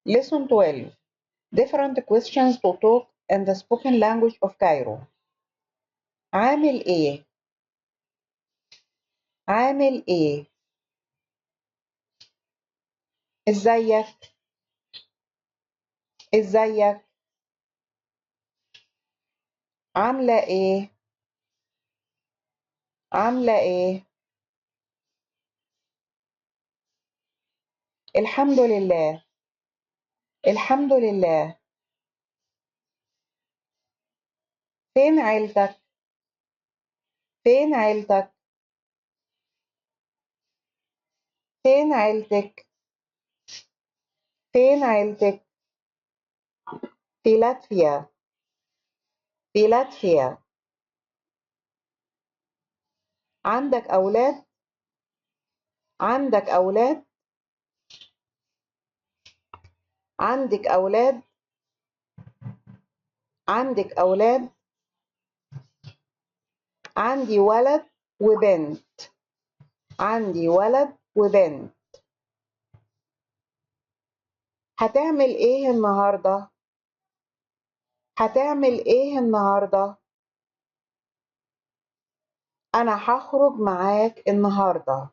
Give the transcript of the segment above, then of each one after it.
Lesson 12. Different questions to talk in the spoken language of Cairo. عامل إيه؟ عامل إيه؟ إزيك؟ إزيك؟ عاملة إيه؟ عاملة إيه؟ الحمد لله، الحمد لله. فين عيلتك؟ فين عيلتك؟ فين عيلتك؟ فين عيلتك؟ في لاتفيا، في لاتفيا. عندك أولاد؟ عندك أولاد؟ عندك أولاد؟ عندك أولاد؟ عندي ولد وبنت، عندي ولد وبنت. هتعمل إيه النهاردة؟ هتعمل إيه النهاردة؟ أنا هخرج معاك النهاردة،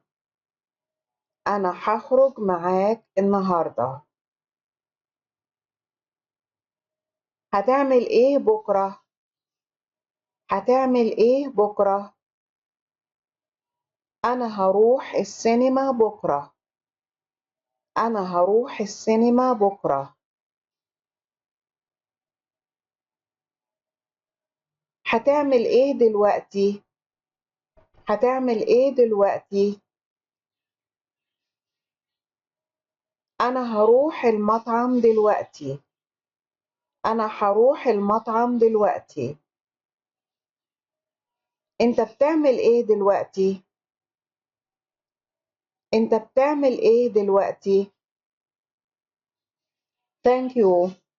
أنا هخرج معاك النهاردة. هتعمل إيه بكرة؟ هتعمل إيه بكرة؟ أنا هروح السينما بكرة، أنا هروح السينما بكرة. هتعمل إيه دلوقتي؟ هتعمل إيه دلوقتي؟ أنا هروح المطعم دلوقتي، أنا هروح المطعم دلوقتي. أنت بتعمل إيه دلوقتي؟ أنت بتعمل إيه دلوقتي؟ Thank you.